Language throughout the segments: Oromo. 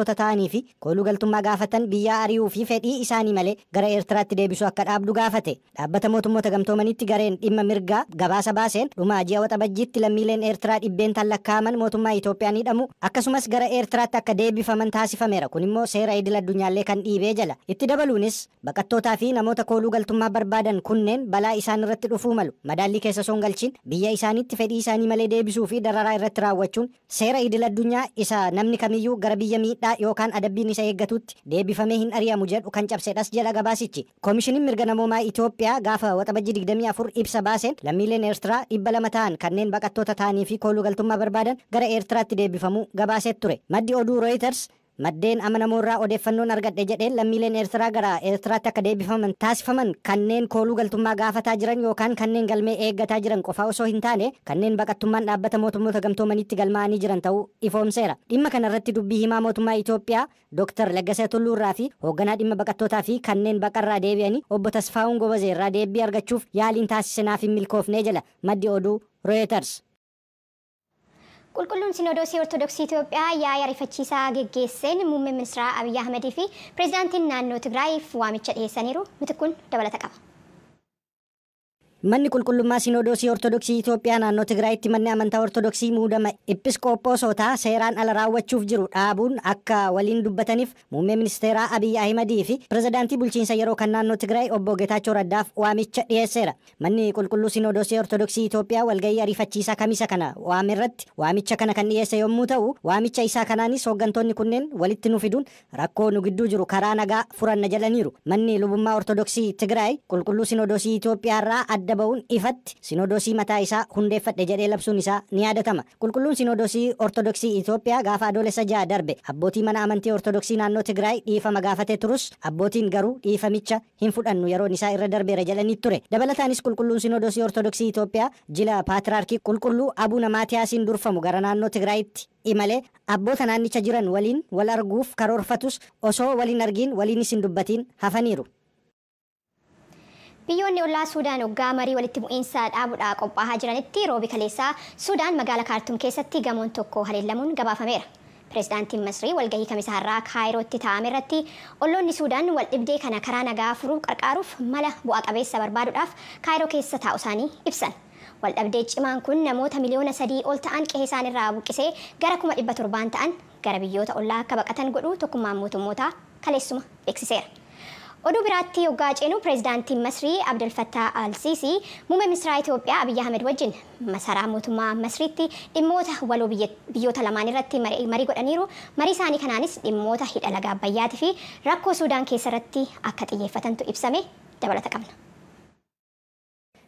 Ta'anii fi kooluu galtummaa gaafatan biyya ari'uu fi fedhii isaanii malee gara Eertiraatti deebisuu akka dhaabdu gaafate. Dhaabbata Mootummoota Gamtoomanitti gareen dhimma mirgaa gabaasa baaseen dhuma ji'a Waxabajjiitti lammiileen Eertiraa dhibbeentaan lakkaa'aman mootummaa Itoophiyaan hidhamu, akkasumas gara Eertiraatti akka deebifaman taasifameera. Kun immoo seera idil addunyaallee kan dhiibee jala. Itti dabaluunis baqattootaa fi namoota kooluu galtummaa barbaadan kunneen balaa isaan irratti dhufuu malu madaallii keessa osoo hin galchiin biyya isaaniitti fedhii isaanii malee deebisuu fi dararaa irratti raawwachuun seera idil addunyaa isa namni kamiyyuu gara biyya miidhaa yookaan adabbiin isa eeggatutti deebifamee hin ari'amu jedhu kan cabsedhas jedha gabaasichi. Koomishiniin mirga namoomaa Itoophiyaa gaafa Waxabajjii 24 ibsa baaseen lammiileen Eertiraa 200 ta'an kanneen baqattoota ta'anii fi kooluu galtummaa barbaadan gara Eertiraatti deebifamuu gabaasee ture. Maddi oduu Reuters maddeen amanamoo irraa odeeffannoon argadhe jedheen lammiileen Eertiraa gara Eertiraatti akka deebifaman taasifaman kanneen kooluu galtummaa gaafataa jiran yookaan kanneen galmee eeggataa jiran qofaa osoo hin taane kanneen baqattummaan Dhaabbata Mootummoota Gamtoomanitti galmaa'anii jiran ta'uu ifoomseera. Dhimma kanarratti dubbii himaa mootummaa Itoophiyaa Dr. Laggasee Tulluu irraa fi hoogganaa dhimma baqattootaa fi kanneen baqarraa deebi'anii obbo Tasfaa'uun Gobazee irraa deebii argachuuf yaaliin taasise naaf hin milkoofnee jala maddi oduu Reuters. Qulqulluun Sinodoosii Ortodoksii Itoophiyaa yaa'ii ariifachiisaa geggeesseen muummee ministeera Abiyyi Ahmedii fi pireezidaantiin naannoo Tigraayiif waamicha dhiyeessaniiru. Mitikkuun dabalata qaba. Manni qulqullummaa Sinodoosii Ortodoksii Itoophiyaa naannoo Tigraayitti manni amantaa Ortodoksii muudama Episkoophoosotaa seeraan ala raawwachuuf jiru dhaabuun akka waliin dubbataniif muummee ministeeraa Abiyyi Ahimadii fi pirezidaantii bulchiinsa yeroo kan naannoo Tigraay obbo Geetaachoo Raddaaf waamicha dhiyeesseera. Manni qulqulluu Sinodoosii Ortodoksii Itoophiyaa walgahii ariifachiisaa Kamisa kana waamerratti waamicha kana kan dhiyeesse yommuu ta'u, waamicha isaa kanaanis hooggantoonni kunneen walitti nu fiduun rakkoo nu gidduu jiru karaa nagaa furanna jedhaniiru. Manni lubummaa Ortodoksii Tigraay qulqulluu Sinodoosii Itoophiyaa irraa adda ba'uun ifatti sinodoosii mataa isaa hundeeffadhe jedhee labsuun isaa ni yaadatama. Qulqulluun Sinodoosii Ortodoksii Itoophiyaa gaafa Adoolessa 6 darbe abbootii mana amantii Ortodoksii naannoo Tigraay dhiifama gaafatee turus, abbootiin garuu dhiifamicha hin fudhannu, yeroon isaa irra darbeera jedhanii ture. Dabalataanis qulqulluun Sinodoosii Ortodoksii Itoophiyaa jila Paatraarkii qulqulluu Abuna Maatiyaasiin durfamu gara naannoo Tigraayitti imalee abboota naannicha jiran waliin wal arguuf karoorfatus osoo waliin argiin waliinis hin dubbatiin hafaniiru. Biyyoonni ollaa Suudaan hoggaa marii walitti bu'iinsa dhaabuudhaa qophaa'aa jiranitti roobi kaleessaa Suudaan magaalaa Kaartuum keessatti gamoon tokko haleellamuun gabaafameera. Pireezidaantiin Masrii walgahii Kamisa har'aa Kaayirootti taa'ame irratti olloonni Suudaan wal dhibdee kana karaa nagaa furuuf qarqaaruuf mala bu'a qabeessa barbaaduudhaaf Kaayiroo keessa taa'u isaanii ibsan. Wal dhabdee cimaan kun namoota miliyoona 3 ol ta'an qe'ee isaaniirraa buqqisee gara 700,000 ta'an gara biyyoota ollaa akka baqatan godhuu Tokkummaan Mootummootaa kaleessuma beeksiseera. Oduu biraatti yoggaa ceenu, pireezidaantiin Masrii Abdel Fattah al-Sisi muummee ministeera Itoophiyaa Abiyyi Ahmed wajjin masaraa mootummaa Masriitti dhimmoota waloo biyyoota lamaan irratti marii godhaniiru. Marii isaanii kanaanis dhimmoota hidha laga Abbayyaatii fi rakkoo Suudaan keessa irratti akka xiyyeeffatantu ibsame. Dabalata qabna.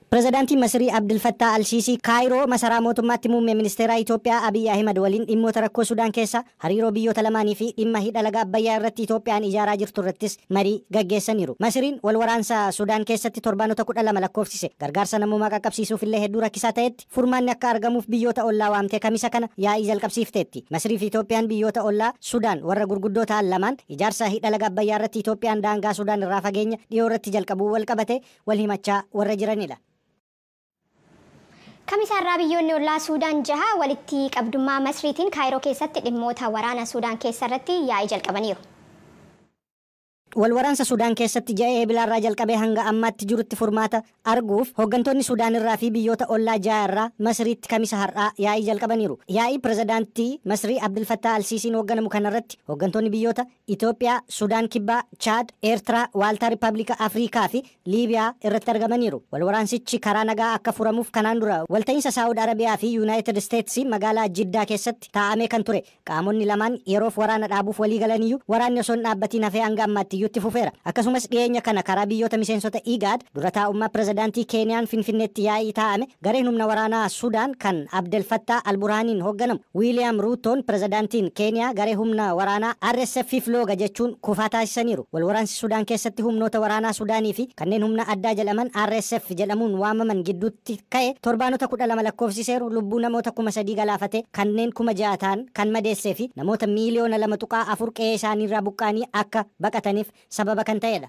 Pirezidaantiin Masrii Abdul Fattah Al-Sisi Kaayiroo masaraa mootummaatti muummee ministeeraa Itoophiyaa Abiyyi Ahimad waliin dhimmoota rakkoo Sudaan keessa, hariiroo biyyoota lamaanii fi dhimma hidha laga Abbayyaa irratti Itoophiyaan ijaaraa jirtu irrattis marii gaggeessaniiru. Masriin wal waraansa Sudaan keessatti torbaanota 12 lakkoofsise gargaarsa namoomaa qaqqabsiisuuf illee hedduu rakkisaa ta'etti furmaanni akka argamuuf biyyoota ollaa waamtee Kamisa kana yaa'ii jalqabsiifteetti. Masrii fi Itoophiyaan biyyoota ollaa Sudaan warra gurguddoo ta'an lamaan ijaarsa hidha laga Abbayyaa irratti Itoophiyaan daangaa Sudaan irraa fageenya dhiyoo irratti jalqabuu wal qabate wal himachaa warra jiranidha. Kamisa irraa biyyoonni ollaa Suudaan jaha walitti qabdummaa Masriitiin Kaayiroo keessatti dhimmoota waraana Suudaan keessa irratti yaa'ii jalqabaniiru. Wal waraansa Sudaan keessatti ji'a Eebilaarraa jalqabee hanga ammaatti jirutti furmaata arguuf hooggantoonni Sudaan irraa fi biyyoota ollaa jaha irraa Masriitti Kamisa har'aa yaa'ii jalqabaniiru. Yaa'ii pirezidaantii Masrii Abdul Fattah Al-Siisiin hoogganamu kanarratti hooggantoonni biyyoota Itoophiyaa, Sudaan Kibbaa, Chaad, Eertiraa, Waaltaa Rippaabilika Afrikaa fi Liibiyaa irratti argamaniiru. Wal waraansichi karaa nagaa akka furamuuf kanaan dura walta'iinsa Saawud Arabiyaa fi Yuunaayitid Isteetsi magaalaa Jiddaa keessatti taa'amee kan ture. Qaamonni lamaan yeroof waraana dhaabuuf walii galaniyyuu waraanni osoo hin dhaabbatiin hafee hanga ammaatti iyyuutti fufeera. Akkasumas dhiyeenya kana karaa biyyoota miseensota IGAD dura taa'ummaa pirezidaantii Keeniyaan Finfinneetti yaa'ii taa'ame gareen humna waraanaa Sudaan kan Abdel Fattah Al-Burhaaniin hoogganamu Wiiliyaam Ruutoon pirezidaantiin Keeniyaa garee humna waraanaa RSF fi looga jechuun kufaa taasisaniiru. Wal waraansi Sudaan keessatti humnoota waraanaa Sudaanii fi kanneen humna addaa jedhaman RSF jedhamuun waamaman gidduutti ka'e torbaanota 12 lakkoofsiseeru lubbuu namoota 3,000 galaafate, kanneen 6,000 ta'an kan madeessee fi namoota miiliyoona 2.4 qe'ee isaaniirraa buqqaanii akka baqataniif sababa kan ta'edha.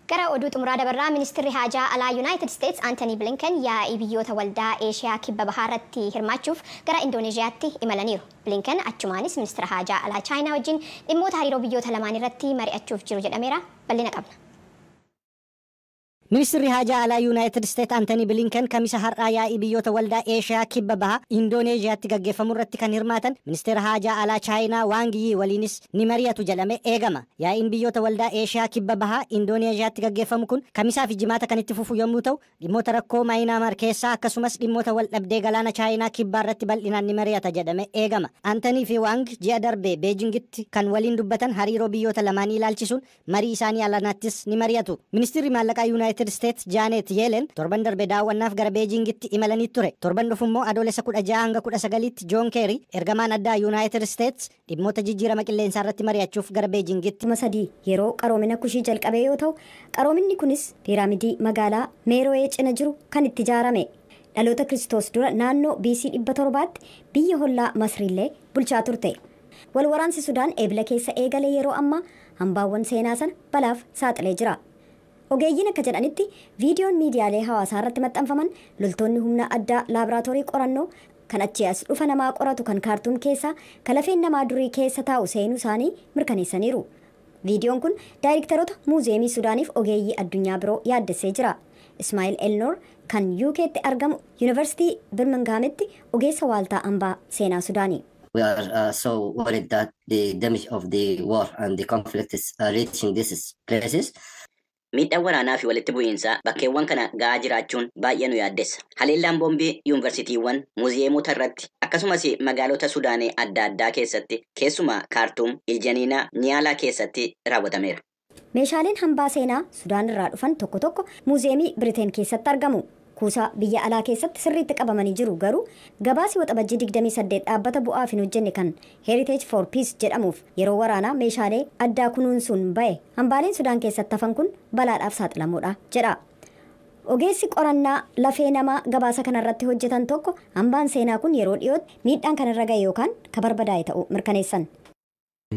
Gara oduu xumuraa dabarraa. Ministeerri haajaa alaa Yuunaayitid Isteets Antony Blinken yaa'ii biyyoota waldaa Eeshiyaa kibba bahaa irratti hirmaachuuf gara Indooneeziyaatti imalaniiru. Blinken achumaanis ministeera haajaa alaa Chaayinaa wajjin dhimmoota hariiroo biyyoota lamaan irratti mari'achuuf jiru jedhameera. Bal'ina qabna. Ministeerri haajaa alaa Yuunaayitid Isteet Antony Blinken kamisa har'aa yaa'ii biyyoota waldaa Eeshiyaa kibba bahaa Indooneeziyaatti gaggeeffamu irratti kan hirmaatan ministeera haajaa alaa Chaayinaa Waang Yii waliinis ni mari'atu jedhame eegama. Yaa'iin biyyoota waldaa Eeshiyaa kibba bahaa Indooneeziyaatti gaggeeffamu kun kamisaa fi jimaata kan itti fufu yommuu ta'u, dhimmoota rakkoo Maayinaamaar keessaa akkasumas dhimmoota wal dhabdee galaana Chaayinaa kibbaa irratti bal'inaan ni mari'ata jedhame eegama. Antony fi Waang ji'a darbe Beejingitti kan waliin dubbatan hariiroo biyyoota lamaanii ilaalchisuun marii isaanii alanaattis ni mari'atu. Ministeerri maallaqaa Yuunaayitid Isteets Jaanet Yeelen torban darbe daawwannaaf gara Beejingitti imalanii ture. Torban dhufu immoo Adoolessa 16 hanga 19tti Joon Keeri, ergamaan addaa Yuunaayitid Isteets, dhimmoota jijjiirama qilleensaa irratti mari'achuuf gara Beejingitti 3000 yeroo qaroomina Kushii jalqabe yoo ta'u, qaroominni kunis piiraamidii magaalaa Meeroo'ee cina jiru kan itti ijaarame. Dhaloota Kiristoos dura naannoo BC 700tti biyya hollaa Masriillee bulchaa turte. Wal waraansi Sudaan Eebila keessa eegale yeroo ammaa hambaawwan seenaa sana balaaf saaxilee jira. Ogeeyyiin akka jedhanitti, viidiyoon miidiyaalee hawaasaa irratti maxxanfaman loltoonni humna addaa laaboraatoorii qorannoo kan achii as dhufa namaa qoratu kan Kaartuum keessaa kalafeen namaa durii keessa taa'u seenuu isaanii mirkaneessaniiru. Viidiyoon kun daayirektaroota muuziyeemii Sudaaniif ogeeyyii addunyaa biroo yaaddessee jira. Ismaa'il Elnoor kan UK'tti argamu Yuunivarsiitii Birminghamitti ogeessa waaltaa hambaa seenaa Sudaanii. We are so worried that the damage of the war and the conflict is reaching these places. Miidhaan waraanaa fi walitti bu'iinsaa bakkeewwan kana ga'aa jiraachuun baay'ee nu yaaddessa. Haleellaan boombii yuunivarsiitiiwwan, muuziyeemota irratti akkasumas magaalota Sudaanii adda addaa keessatti, keessumaa Kaartuum, Iljaniinaa, Niyaalaa keessatti raawwatameera. Meeshaaleen hambaa seenaa Sudaan irraa dhufan tokko tokko muuziyeemii Biriteen keessatti argamu. Kuusaa biyya alaa keessatti sirriitti qabamanii jiru, garuu gabaasi Waxabajjii 28 dhaabbata bu'aaf hin hojjenne kan Heritage for Peace jedhamuuf yeroo waraanaa meeshaalee addaa kunuunsuun bahe hambaaleen Sudaan keessatti hafan kun balaadhaaf saaxilamuudha jedha. Ogeessi qorannaa lafee namaa gabaasa kanarratti hojjetan tokko hambaan seenaa kun yeroo dhiyootti miidhaan kanarra gahe yookaan ka barbadaa'e ta'uu mirkaneessan.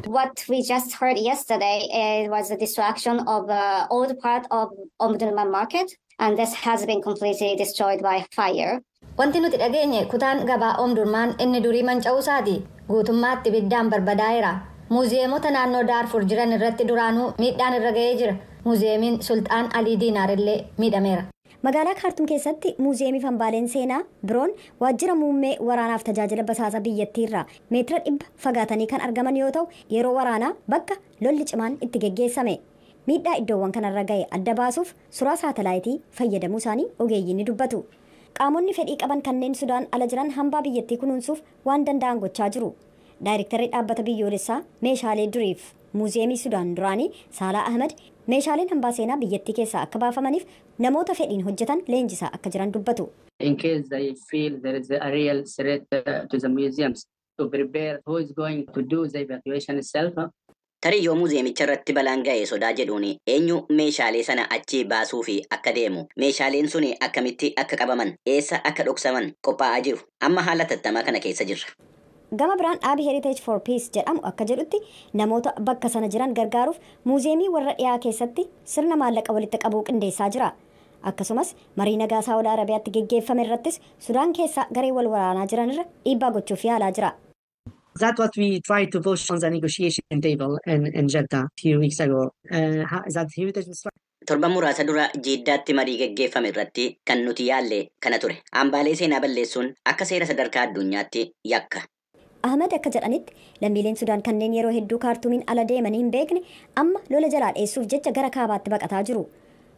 What we just heard yesterday was the destruction of the old part of Omdurman market, and this has been completely destroyed by fire. Wanti nuti dhageenye kutaan gabaa Omdurmaan inni durii manca'uusaati. Guutummaatti ibiddaan barbadaa'eera. Muuziyeemota naannoo Daarfur jiran irratti duraanuu miidhaan irra ga'ee jira. Muuziyeemiin Sulxaan Alii Diinaar illee miidhameera. Magaalaa Kaartuum keessatti muuziyeemii fi hambaaleen seenaa biroon waajjira muummee waraanaaf tajaajila basaasa biyyattiirraa meetira 100 fagaatanii kan argaman yoo ta'u, yeroo waraanaa bakka lolli cimaan itti geggeessame. Miidhaa iddoowwan kanarra ga'e adda baasuuf suuraa saatalaayitii fayyadamuu isaanii ogeeyyiin ni dubbatu. Qaamonni fedhii qaban kanneen Sudaan ala jiran hambaa biyyattii kunuunsuuf waan danda'an gochaa jiru. Daayirektarri dhaabbata biyyoolessaa meeshaalee duriif muuziyeemii Sudaan duraanii Saalaa Ahmed meeshaaleen hambaa seenaa biyyattii keessaa akka baafamaniif namoota fedhiin hojjetan leenjisaa akka jiran dubbatu. In case they feel there is a real threat to the museums, to prepare who is going to do the evacuation itself. Tarii yoo muuziyeemicha irratti balaan ga'e sodaa jedhuun eenyu meeshaalee sana achii baasuu fi akka deemu, meeshaaleen sun akkamitti akka qabaman, eessa akka dhoksaman qophaa'aa jiru. Amma haala tattamaa kana keessa jirra. Gama biraan dhaabi Heritage for Peace jedhamu akka jedhutti, namoota bakka sana jiran gargaaruuf muuziyeemii warra dhiyaa keessatti sirna maallaqa walitti qabuu qindeessaa jira. Akkasumas marii nagaa Saawud Arabiyaatti geggeeffame irrattis Sudaan keessa garee wal waraanaa jiran irra dhiibbaa gochuuf yaalaa jira. That's what we tried to push on the negotiation table in Jeddah a few weeks ago. That heritage Torban muraasa dura Jiiddaatti marii geggeeffame irratti kan nuti yaalle kana ture. Hambaalee seenaa balleessuun akka seera sadarkaa addunyaatti yakka. Ahmed akka jedhanitti, lammiileen Sudaan kanneen yeroo hedduu Kaartuumiin ala deemanii hin beekne amma lola jalaa dheessuuf jecha gara kaabaatti baqataa jiru.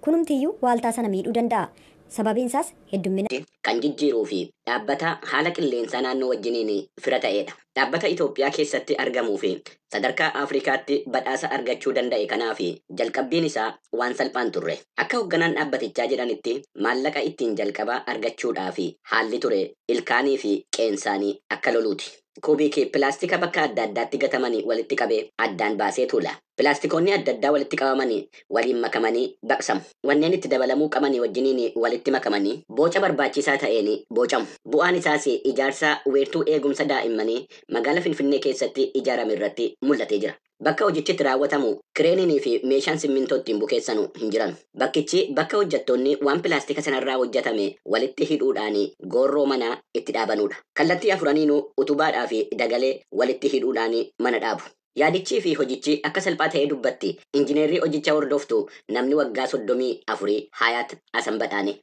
Kunumtiyyuu waaltaa sana miidhuu danda'a. Sababiin isaas heddummina Kan jijjiiruu fi dhaabbata haala qilleensaa naannoo wajjiniin fira ta'edha. Dhaabbata Itoophiyaa keessatti argamuu fi sadarkaa Afrikaatti badhaasa argachuu danda'e kanaaf jalqabbiin isaa waan salphaan turre. Akka hoogganaan dhaabbatichaa jedhanitti, maallaqa ittiin jalqabaa argachuudhaaf haalli ture ilkaanii fi qeensaanii akka loluuti. Kubiik pilaastika bakka adda addaatti gatamanii walitti qabee addaan baasee tuula. Pilaastikoonni adda addaa walitti qabamanii waliin makamanii baqsamu. Wanneen itti dabalamuu qabanii wajjiniin walitti makamanii boca barbaachisaa ta'een bocamu. Bu'aan isaas ijaarsa wiirtuu eegumsa daa'immanii magaala Finfinnee keessatti ijaarame irratti mul'atee jira. Bakka hojichi itti raawwatamu kireeniinii fi meeshaan simmintoo ittiin bukeessanu hin jiran. Bakkichi bakka hojjettoonni waan pilaastika sanarraa hojjetame walitti hidhuudhaan goorroo manaa itti dhaabanudha. Kallattii afuraniinuu utubaadhaa fi dagalee walitti hidhuudhaan mana dhaabu. Yaadichii fi hojichi akka salphaa ta'ee dubbatti. Injineerrii hojicha hordoftu namni waggaa 34 Hayaat Asan Badhaane.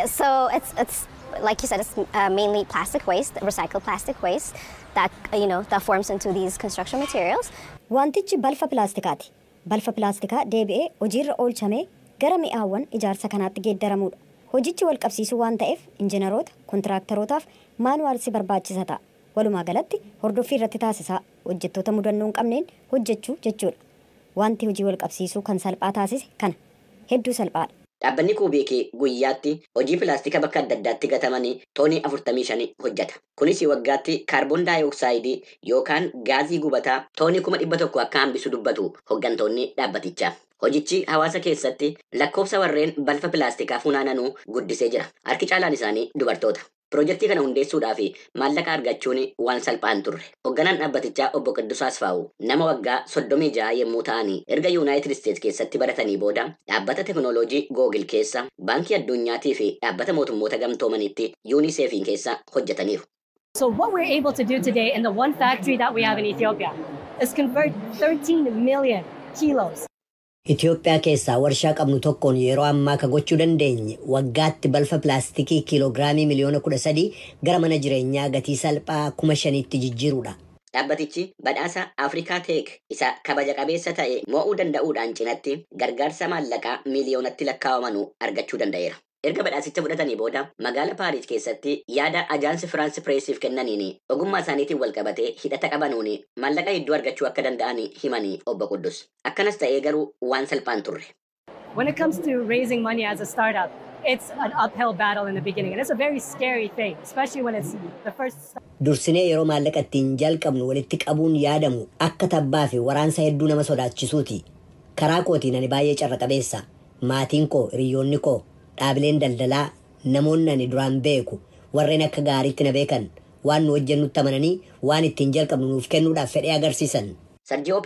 So it's like you said, it's mainly plastic waste, recycled plastic waste that you know that forms into these construction materials. Wantichi balfa pilaastikaati. Balfa pilaastikaa deebi'ee hojiirra oolchamee gara mi'aawwan ijaarsa kanaatti geeddaramudha. Hojichi wal qabsiisuu waan ta'eef injiinaroota, kontiraaktarootaaf maanuwaalsi barbaachisa ta'a. Walumaa galatti hordoffii irratti taasisaa hojjettoota mudannoo hin qabneen hojjechuu jechuudha. Wanti hojii wal qabsiisuu kan salphaa taasise kana hedduu salphaadha. Dhaabbanni Kuubeekii guyyaatti hojii pilaastika bakka adda addaatti gatamanii toonii 45 hojjeta. Kunis waggaatti kaarboon daayooksaayidii yookaan gaazii gubataa toonii 100,000 akka hambisu dubbatu hooggantoonni dhaabbatichaa. Hojichi hawaasa keessatti lakkoofsa warreen balfa pilaastikaa funaananuu guddisee jira. Harki caalaan isaanii dubartoota. Piroojeektii kana hundeessuudhaaf maallaqa argachuun waan salphaa hin turre. Hoogganaan dhaabbatichaa obbo Qidduus Asfaawu nama waggaa 36 yommuu ta'an erga Yuunaayitid Isteets keessatti baratanii booda dhaabbata teekinooloojii Googil keessa, baankii addunyaatii fi dhaabbata mootummoota gamtoomanitti Yuuniseefiin keessa hojjetaniiru. So what we're able to do today in the one factory that we have in Ethiopia is convert 13 million kilos. Itoophiyaa keessaa warshaa qabnu tokkoon yeroo ammaa ka gochuu dandeenye waggaatti balfa pilaastikii kiiloogiraamii 13 miliyoona gara mana jireenyaa gatii salphaa 5,000tti jijjiiruudha. Dhaabbatichi badhaasa Afrikaa Teek isa kabaja qabeessa ta'e mo'uu danda'uudhaan cinatti gargaarsa maallaqaa miiliyoonatti lakkaa'amanu argachuu danda'eera. Erga badhaasicha fudhatanii booda magaala Paariis keessatti yaada Ajaansi Firaansi Pireesiif kennaniin ogummaa isaaniitiin wal qabatee hidhata qabanuun maallaqa hedduu argachuu akka danda'an himanii obbo Quddus. Akkanas ta'ee garuu waan salphaan turre. When it comes to raising money as a startup, it's an uphill battle in the beginning, and it's a very scary thing, especially when it's the first. Dursinee yeroo maallaqa ittiin jalqabnu walitti qabuun yaadamu akka tabbaa fi waraansa hedduu nama sodaachisuuti. Karaa kootiin ani baay'ee carra qabeessa. Maatiin koo, hiriyoonni koo, dhaabileen daldalaa, namoonni ani duraan beeku, warreen akka gaariitti na beekan, waan nu hojjennutti amananii waan ittiin jalqabnu nuuf kennuudhaaf fedhee agarsiisan. Sarjiyoo.